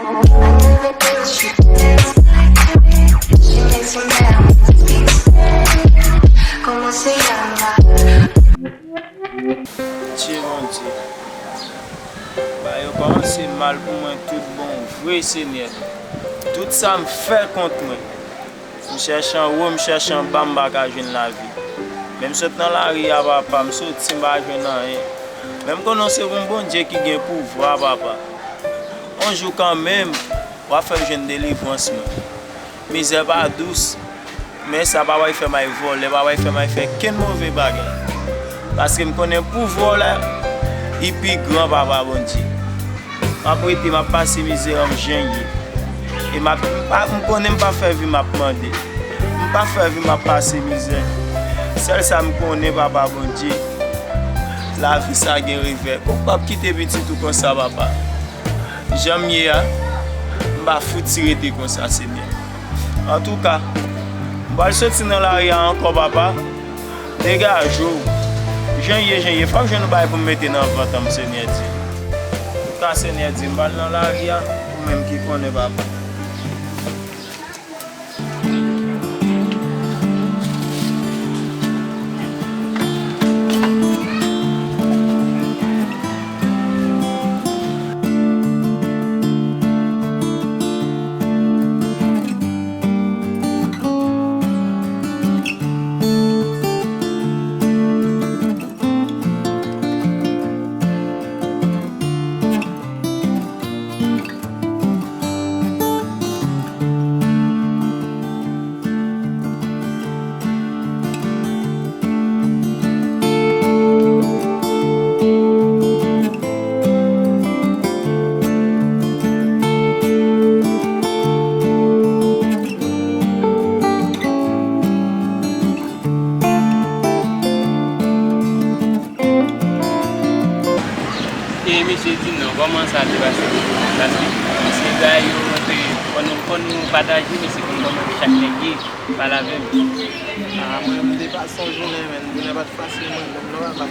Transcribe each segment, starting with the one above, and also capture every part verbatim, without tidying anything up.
Under the bed, she dancing like Tibet. She makes me mad when I speak Spanish. Como se llama? Che Bondye, ba yo panse mal pou mwen tout bon vre, Senyè. Tout sa m fè kont mwen. M chèche anwo, m chèche anba, m pa ka jwenn lavi. Men m sot nan lari a, papa, m soti, m pa jwenn anyen. Men m konnen w se yon Bondye ki gen pouvwa, papa. On jou kanmenm, w ap fè m jwenn delivrans mwen. Mizè pa dous, men sa pa pral fè m al vòlè, pa pral fè m al fè kenn move bagay. Paske m konnen pouvwa w la, li pi gran, papa Bondye. M ap rete, m ap pase mizè an, m jan ye. E m ap, m pa, m konnen m pa fè vi m ap mande. M pa fè vi m ap pase mizè. Sèl sa m konnen, papa Bondye, lavi sa gen revè. Ou p ap kite pitit ou konsa, papa. Jan m ye a, m pa fouti rete konsa, Senyè. Antouka, m pral soti nan lari a ankò, papa. Degaje w. Jan ye, jan ye, fò m jwenn yon bagay pou m mete nan vant an, Senyè Dye. Antouka, Senyè Dye, m pral nan lari a, ou menm ki konnen, papa. E mesye di non, kòman sa te pase? Paske mesye bay yo, fò nou, fò nou pataje, mesye konn kòman chak nèg ye, pale avè m. Ah, mwen, m te pase yon jounen, men jounen pa t fasil, mwen, menm non, papa.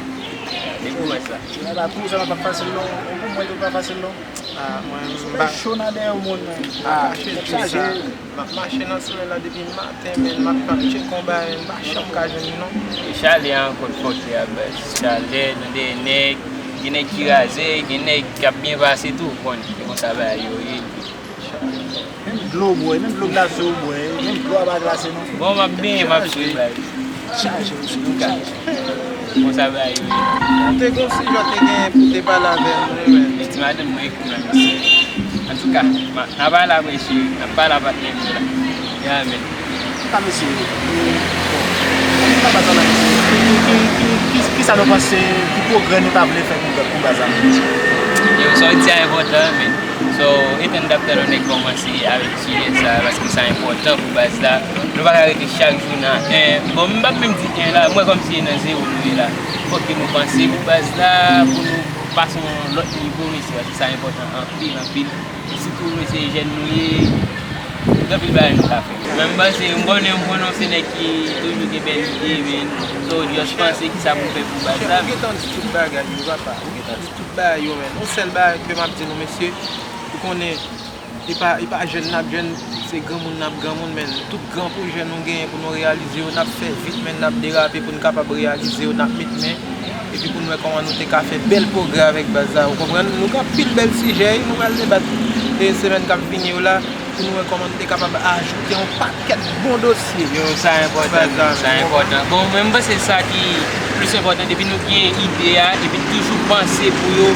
Depi w wè sa. Jounen pa tou, sa pa t fasil, non. Pou mwen, tou pa fasil, non. Ah, mwen, m pa cho nan dèyè yon moun, men. Ah, kache tou sa. M ap mache nan solèy la depi maten, men m ap, m ap tcheke yon bagay, men m pa janm ka jwenn li, non. E chalè a ankò t fòte a baz. Chalè nan dèyè nèg, gen nèg ki raze, gen nèg k ap byen pase tou, w konn, se konsa bagay yo ye. Menm dlo w bwè, menm dlo glase w bwè, menm dlo a pa glase non. Bon, m ap benyen, m ap swiv la. Chaje, mesye, nou chaje. Konsa bagay yo ye. Ou te gon sijè w te genyen pou w te pale avè m, wi, men. Mesye, madanm mwen ekri m la, mesye. Antouka, m a, n a pale apre, cheri. N a pale apre, men. Ya, men. Antouka, mesye, e, bon, ann pale sa la, mesye. Ki, ki, ki, ki, kisa nou panse, ki pwogrè nou ta vle fè pou, pou baz la, mesye? Yo, sa w di a enpòtan, men. So, etan n t ap tann yon nèg kòmanse avèk sijè sa a, paske sa enpòtan pou baz la. Nou pa ka rete chak jou nan en. Bon, m p ap menm di en la, m wè kòmsi e nan zewo nou ye la. Fòk ke nou panse pou baz la, pou nou pase yon lòt nivo, mesye, paske sa enpòtan anpil, anpil. Sitou nou se jèn nou ye, gen anpil bagay nou ka fè. Men m panse, m konnen, m konnen w se nèg ki toujou gen bèl ide, men. So, w just panse kisa pou w fè pou baz la. Ou gentan di tout bagay yo, papa. Ou gentan di tout bagay yo, men. Yon sèl bagay ke m ap di nou, mesye, ou konnen, e pa, e pa jèn n ap jèn, se granmoun n ap granmoun, men. Tout gran pwojè nou genyen pou nou reyalize yo, n ap fè vit, men n ap derape pou n kapab reyalize yo, n ap met men. Epi pou n wè kòman nou te ka fè bèl pwogrè avèk baz la, ou konprann? Nou gen anpil bèl sijè, wi, nou pral debat, e, semèn k ap vini yo la, pou nou wè kòman nou te kapab ajoute yon pakèt bon dosye. Yo, sa enpòtan, sa enpòtan. Bon, mwen, m panse sa ki plis enpòtan, depi nou gen ide a, epi toujou panse pou yo,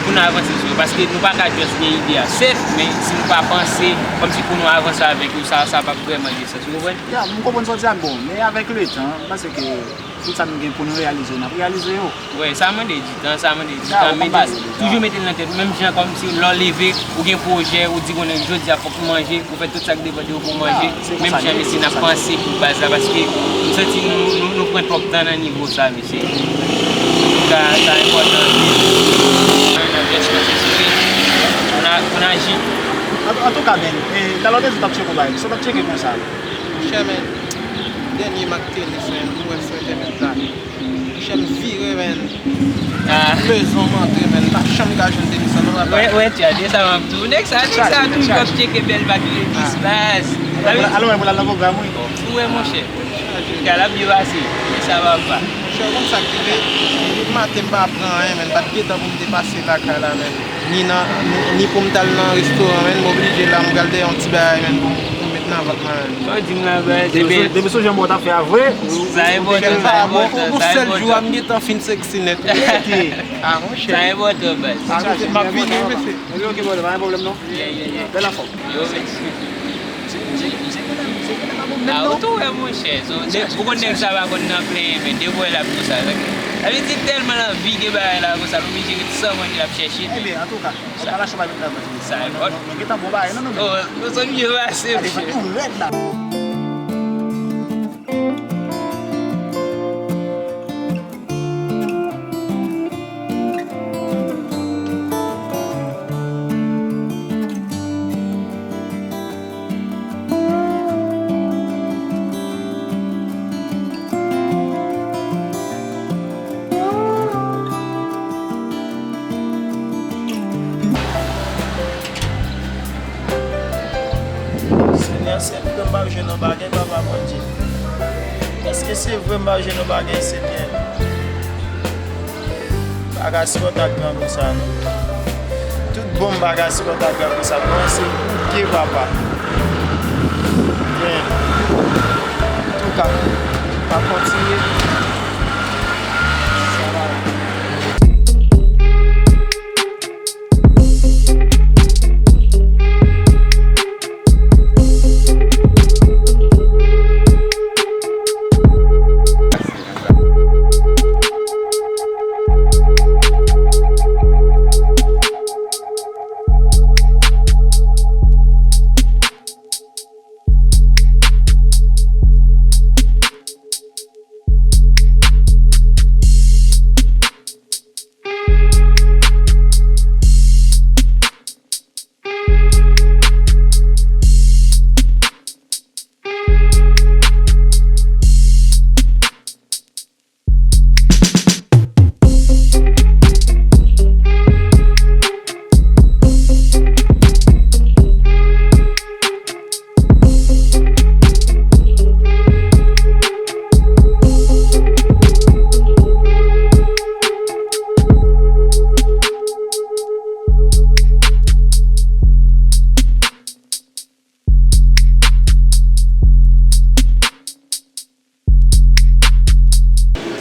pou n avanse sou yo. Paske nou pa ka just gen ide a sèf, men si nou pa panse, kòmsi pou nou avanse avèk yo, sa, sa p ap vrèman gen sans, ou konprann? Ya, m konprann sa w di a, bon, men avèk letan, m panse ke tout sa nou gen pou nou reyalize yo, n ap reyalize yo. Wi, sa mande di tan, sa mande di tan, men just toujou mete l nan tèt ou, menm jan kòmsi lè w leve, ou gen pwojè, ou di konnen jodi a fòk m manje, ou fè tout sa k depann de ou pou w manje, menm jan mesye n ap panse pou baz la, paske m santi nou, nou, nou pran twòp tan nan nivo sa, mesye. Antouka, sa enpòtan anpil. N ap just panse sou li, pou n a, pou n aji. An, antouka, men, e, talè w te di w t ap tcheke yon bagay, sa w t ap tcheke konsa? Monchè, men, dènye m ak tele sou, m wè sou entènèt la. Chèn vire, men. Ah. Bezwen m antre, men. M pa janm ka jwenn demisyon, non, papa. Wè, wè, tchad, e sa m ap di w. Nèg sa, nèg sa toujou ap tcheke bèl vag levis, baz. Alò, alò, mwen, pou l al nan pwogram, wi. Ou wè, monchè. Gad, l ap byen pase. E sa, papa. Monchè, ou konn sa k rive? Depi maten, m pa pran anyen, men. M pa t gen tan pou m te pase lakay la, men. Ni nan, ni, ni pou m t al nan restoran, men. M oblije la, m pral dèyè yon ti bagay, men, pou, pou m met nan vant mwen, men. Sa w di m la, baz, depi, depi sou jan mwen t ap fè a vre. Sa enpòtan, sa enpòtan, sa enpòtan. Yon sèl jou a, m gentan fin sexy nèt. Ah, monchè. Sa enpòtan, baz. Ah, m ap vini, wi, mesye. Ok, ok, brother, pa gen pwoblèm, non. Yeah, yeah, yeah. Bèl anfòm. Yo, mesye. Ah, ou tou wè, monchè. So, ou konn nèg sa pa konn nan plenyen, men depi w wè l ap konsa. Sa vle di tèlman l anvi gen bagay la konsa, l oblije ret san manje l ap chèche. Ebyen, antouka, sa enpòtan. Mwen gentan bon bagay, non, non, non. Oh, nou sot byen pase, monchè. Nou rèd la. Senyè, se vre m pa jwenn yon bagay, papa Bondye. Èske se vre m pa jwenn yon bagay, Senyè? Pa ka sipòte ak gran konsa, non. Tout bon m pa ka sipòte ak gran konsa. Kòmanse bouke, papa. Antouka, m ap kontinye.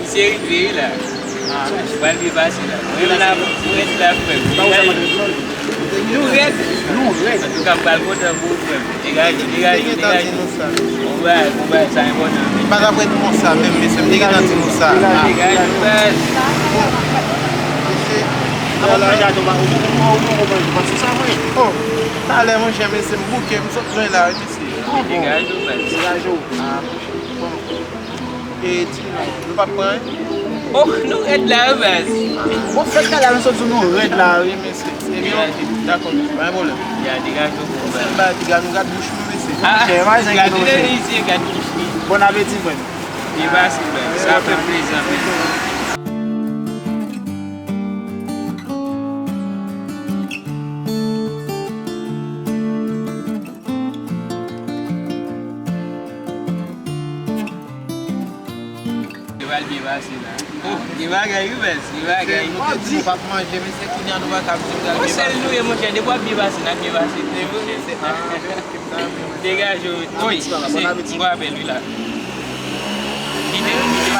Se rive wi la. Pral byen pase la. Mwen la, mwen la frè m. Nou rèd. Nou rèd. Antouka, m pral kontan pou ou frè m. Degaje, degaje, degaje. Bon bagay, bon bagay, sa enpòtan. M pa t ap ret konsa menm, mesye, m te gentan di nou sa. Degaje, degaje, degaje. Mesye, oh, talè, monchè, mesye, m bouke, m sot lwen la, wi, mesye. Degaje w, baz. Degaje w. Ah, monchè. Bon. E di non, nou p ap pran anyen? Oh, nou rèd la wi, baz. Bon, fèt talè a nou sot di nou rèd la wi, mesye. Ebyen, ok, dakò, mesye, pa gen pwoblèm. Ya, degaje w, baz. Sèl bagay, piga nou gad bouch nou, mesye. Ah, gade mesye, gad bouch li. Bon apeti, frè m. Byen pase, baz. Sa fè m plezi anpil. Yo pral byen pase la. Oh, gen bagay wi, baz, gen bagay. Nou te di nou p ap manje, mesye, kounye a nou pa ka di nou pral byen pase. Sèl nou ye, monchè, depi w ap byen pase, n ap byen pase tou, monchè. Degaje w. Wi, mesye, m pral apèl wi la. Kite nou kite.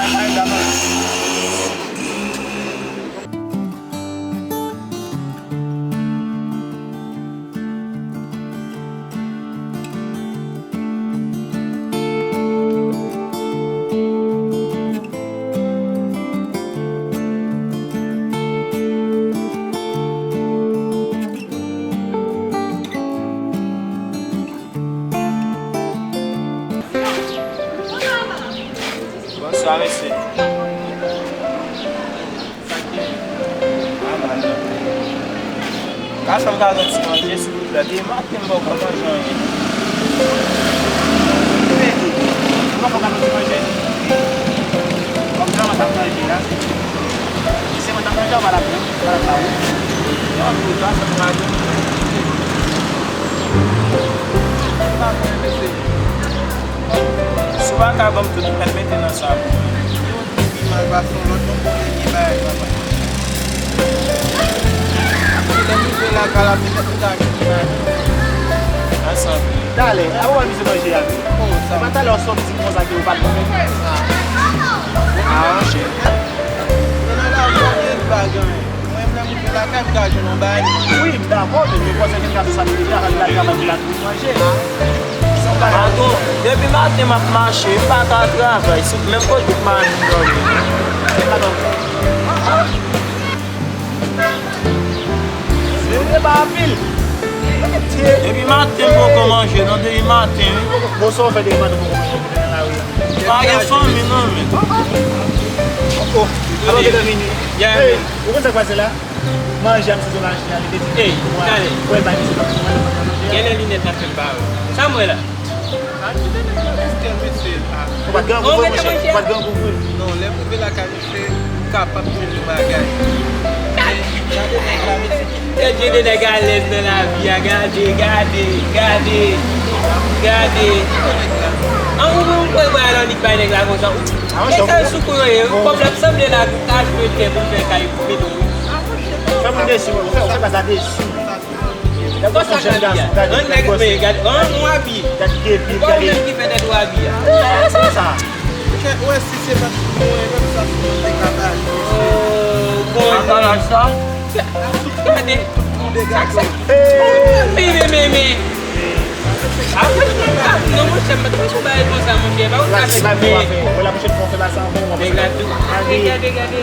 Bonswa, mesye. Sa k gen? Pa mal, non. Ka fè m ka jwenn ti manje, silvouplè? Depi maten, m poko manje anyen. Ou mete, ou pa ka jwenn ti manje? Kòm jan mwen t ap Mete la. Mesye, mwen ta manje anba la, anba la, wi. Yo, an tou ka, sa pa gen. Pa mwen, mesye. Si w pa ka ban m tout, ou mèt mete nan sa pou mwen. Yo, di pi mal pase yon lòt, nou konnen gen bagay, papa. Lè m rive lakay la, petèt m ta gen bagay. Talè, avan w al manje a. Oh, sa. Se pa talè w sòti konsa ke ou pa t bon. Ah, monchè. Nan lavi a, gen pa gen. Mwen menm, m vin lakay, m ka jwenn yon bagay. Wi, m dakò, men mwen panse gen gason sa ki deja al travay pou l al vin manje. Patwon, depi maten m ap mache, m pa ka travay, se menm kote m al dòmi. Se vre pa anpil. Depi maten m poko manje, non, depi maten, wi. Bon, sa w fè depi maten w poko manje, w nan lari a? Pa gen fanmi, non, men. Oh, alò, gen vini. Hey, ou konn sa k pase la? Manje a, misye sot achte a, li te di, ey, talè. Wè, bay misye, manje a. Genlè linèt la fè m pa wè. Sa m wè la? Ou pa t grangou vre, monchè? Ou pa t grangou vre? Non, lè m rive lakay misye, m kapab jwenn yon bagay. Gade nèg la, mesye. Gade de nèg alèz nan lavi a. Gade, gade, gade, gade. An, ou, ou kwè w al annik bay nèg la konsa? E sa sou kou yo ye, kòb la ap sanble la, pou ka jwe tè, pou fè kay, pou mete w. Fè moun desi, ou fè, ou fè baz la desi. Gad yon jèn gason, gad, gad gwosè. Gad, an, nou abiye. Gad depil, gad. Ou menm ki fè tèt ou abiye a. E, sa, sa. Ou wè si se pa mwen menm sa, si mwen te ka ba li. Oh, bon. Sa laj sa? Gade. Sa, sa. Men, men, men, men. Apre, non, monchè, m pa t panse w bay konsa, monchè. Pa konsa, men. Nèg la tou. Gade, gade, gade.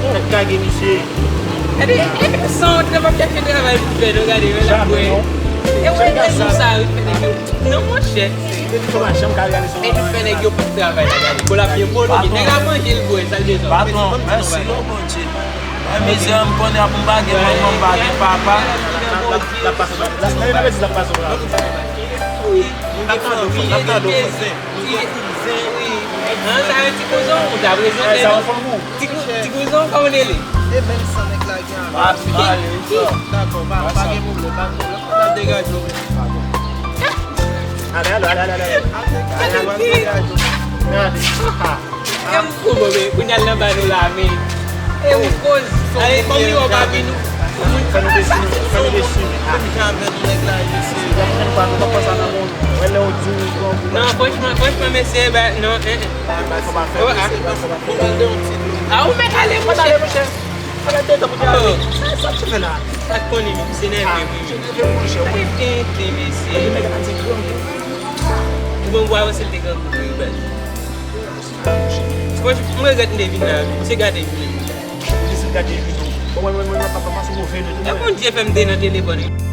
Tèt kage misye. Gade, e, e, sanwont nan p ap chèche travay pou fè, non, gade, men l ap bwè. E w ede nou sa, wi, fè nèg yo. Non, monchè. E nou fè nèg yo p ap travay la, gade. Bon, l ap byen bolo, nèg la manje, l bwè, sa l bezwen. Patwon, mèsi, non, Bondye. Mwen mizè, m konnen pou m pa gen manman, m pa gen papa. L ap pase, l ap pase, l ap pase. Wi, wi, wi. Wi. An, sa yon ti kouzon, ou ta prezante nou. Ti kou-, ti kouzon, kòman w rele? E menm san nèg la gen avè. Dakò, pa, pa gen pwoblèm, pa gen pwoblèm. N ap degaje w. Ale, ale, ale, ale, ale. N ap degaje w. Gade. E m kou, bon, men, kounye a l nan ba nou la, men. E ou koz. Ale, kòm li wè w pa vin, ou moun. Fè nou desi, fè nou desi. Menm jan avè nou nèg la, mesye. Wè lè w di w pran. Non, franchman, franchman, mesye, ba, non, eh, eh. A, ou mèt ale, monchè. Sa ka detan pou te ale. Sa, sa w te fè la? Sa k konnen, misye nève, wi. Misye nève, monchè, wi. Tenten, mesye. Ou bon, ou avanse l te grangou, wi, baz. Franchman, mwen regrèt m te vin la, wi. Misye gate vini. Misye gate vini. Mwen, mwen, mwen, mwen, pa, pa, pa, se move, non. E Bondye fè m te nan telefòn, wi.